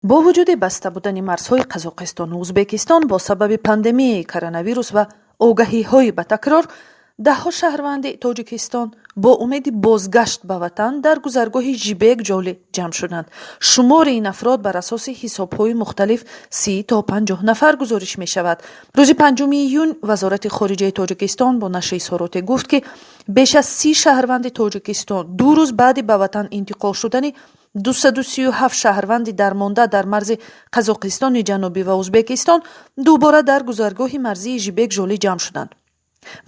Бо вуҷуди баста будани марзҳои Қазоқистону Узбекистон бо сабаби пандемияи коронавирус ва огаҳиҳои ба такрор, даҳҳо шаҳрванди Тоҷикистон бо умеди бозгашт ба ватан дар гузаргоҳи Жибек Ҷоли ҷамъ шуданд. Шумори ин афрод бар асоси ҳисобҳои мухталиф 30 то 50 нафар гузориш мешавад. Рӯзи 5 июн Вазорати хориҷаи Тоҷикистон бо нашри изҳороте гуфт, ки беш аз 30 шаҳрванди Тоҷикистон 2 рӯз баъди ба ватан интиқол шудани 237 шаҳрванди дармонда дар марзи Қазоқистони Ҷанубӣ ва Узбекистон дубора дар гузаргоҳи марзии Жибек Жолӣ ҷамъ шуданд.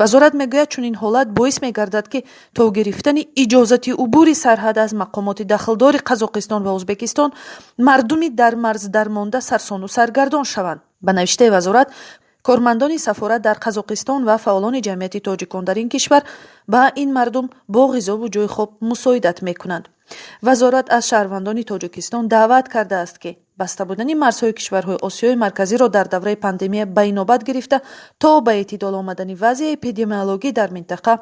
Вазорат мегӯяд, чунин ҳолат боис мегардад, ки то гирифтани иҷозати убури сарҳад аз мақомоти дахлдори Қазоқистон ва Узбекистон мардуми дар марз дармонда сарсону саргардон шаванд. Ба навиштаи вазорат, кормандони сафорат дар Қазоқистон ва фаъолони ҷамъияти тоҷикон дар ин кишвар ба ин мардум бо ғизову ҷойи хоб мусоидат мекунанд. Вазорат аз шаҳрвандони Тоҷикистон даъват кардааст, ки баста будани марзҳои кишварҳои Осиёи Марказиро дар давраи пандемия ба инобат гирифта, то ба эътидол омадани вазъи эпидемиологӣ дар минтақа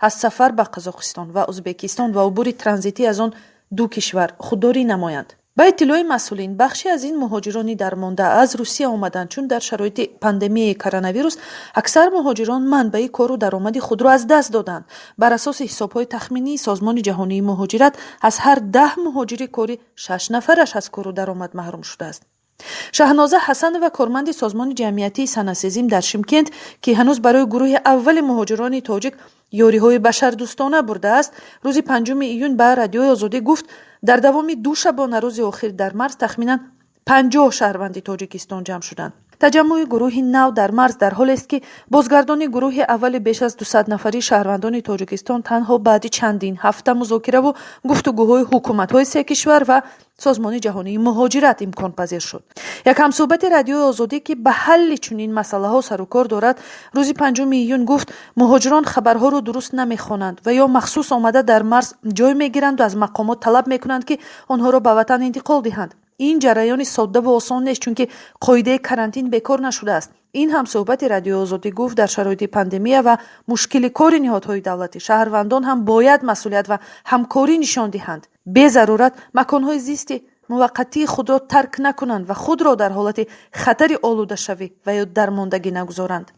аз сафар ба Қазоқистон ва Узбекистон ва убури транзитӣ аз он ду кишвар худдорӣ намоянд. Ба иттилои масъулин, бахше аз ин муҳоҷирони дармонда аз Русия омаданд, чун дар шароити пандемияи коронавирус аксар муҳоҷирон манбаи кору даромади худро аз даст доданд. Бар асоси ҳисобҳои тахминии Созмони ҷаҳонии муҳоҷират, аз ҳар 10 муҳоҷири корӣ 6 нафараш аз кору даромад маҳрум шудааст. Шаҳноза Ҳасанова, корманди созмони ҷамъиятии Санасезим дар Шимкент, ки ҳанӯз барои гурӯҳи аввали муҳоҷирони тоҷик ёриҳои башардӯстона бурдааст, рӯзи 5 июн ба Радиои Озодӣ гуфт, дар давоми 2 шабонарӯзи охир дар марз тахминан 50 шаҳрванди Тоҷикистон ҷамъ шуданд. Таҷаммуи гурӯҳи нав дар марз дар ҳолест, ки бозгардони гурӯҳи аввали беш аз 200 нафари шаҳрвандони Тоҷикистон танҳо баъди чандин ҳафта музокираву гуфтугӯҳои ҳукуматҳои се кишвар ва Созмони ҷаҳонии муҳоҷират имконпазир шуд. Як ҳамсӯҳбати Радиои Озодӣ, ки ба ҳалли чунин масъалаҳо сарукор дорад, рӯзи 5 июн гуфт, муҳоҷирон хабарҳоро дуруст намехонанд ва ё махсус омада дар марз ҷой мегиранд ва аз мақомот талаб мекунанд, ки онҳоро ба ватан интиқол диҳанд. Ин ҷараёни соддаву осон нест, чунки қоидаи карантин бекор нашудааст. Ин ҳамсӯҳбати Радиои Озодӣ гуфт, дар шароити пандемия ва мушкили кори ниҳодҳои давлатӣ шаҳрвандон ҳам бояд масъулият ва ҳамкорӣ нишон диҳанд. Безарурат маконҳои зисти муваққатии худро тарк накунанд ва худро дар ҳолати хатари олудашавӣ ва ё дармондагӣ нагузоранд.